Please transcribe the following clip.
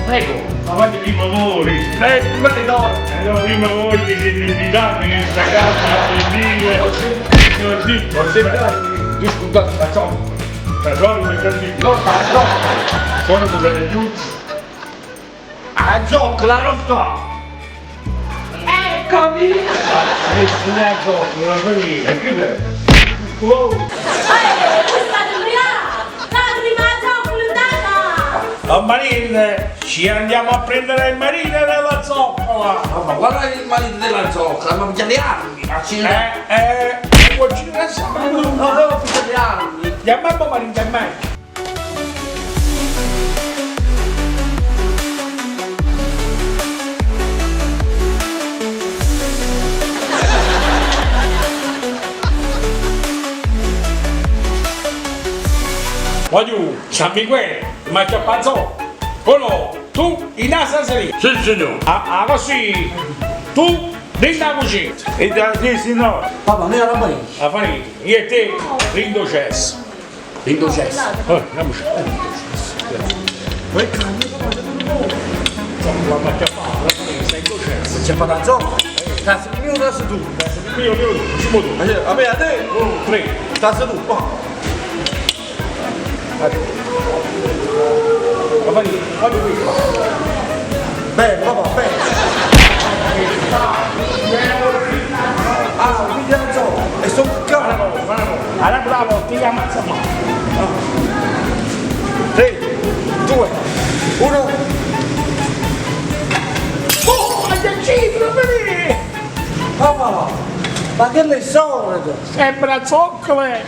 Prego, avanti prima voi. Prima le donne. No, prima voi che siete invitati in questa casa a venire. Così, Tu scusate, facciamo. Perdone, così. No, no. Sono come giù. A zoccola non sto. Eccomi! Nessuna zoccola, venire. Wow. Oh Marin, ci andiamo a prendere il marito della zoccola! Ma guarda il marito della zoccola, ma piglia le armi, ma ci... Vuoi girare No, no, piglia le armi. Chiamiamo marito e me. Voglio San Miguel, ma c'è pazzo. Quello, tu in asa sei. Sì, signore. Ah, ah, così. Tu nella cucina. E da sì, signore. Papà, noi la farina. La farina, io e te, rindo cesso. Rindo cesso. Oh, andiamoci. La macchia fa, la farina, stai in cesso. C'è fatta la zoccola. Cazzo, io tasso tu. Io, io, ci muovo. Vabbè, a te. Uno, tre. Tasso tu, qua. La farina, voglio qui. Bene, papà, bene. Ah, piglia la zoccola. E sono cavolo. Allora bravo, ti ammazza ma. 3, 2, 1. Oh, ma che cifra, vedi? Papà, ma che le sorte? Sembra zoccole.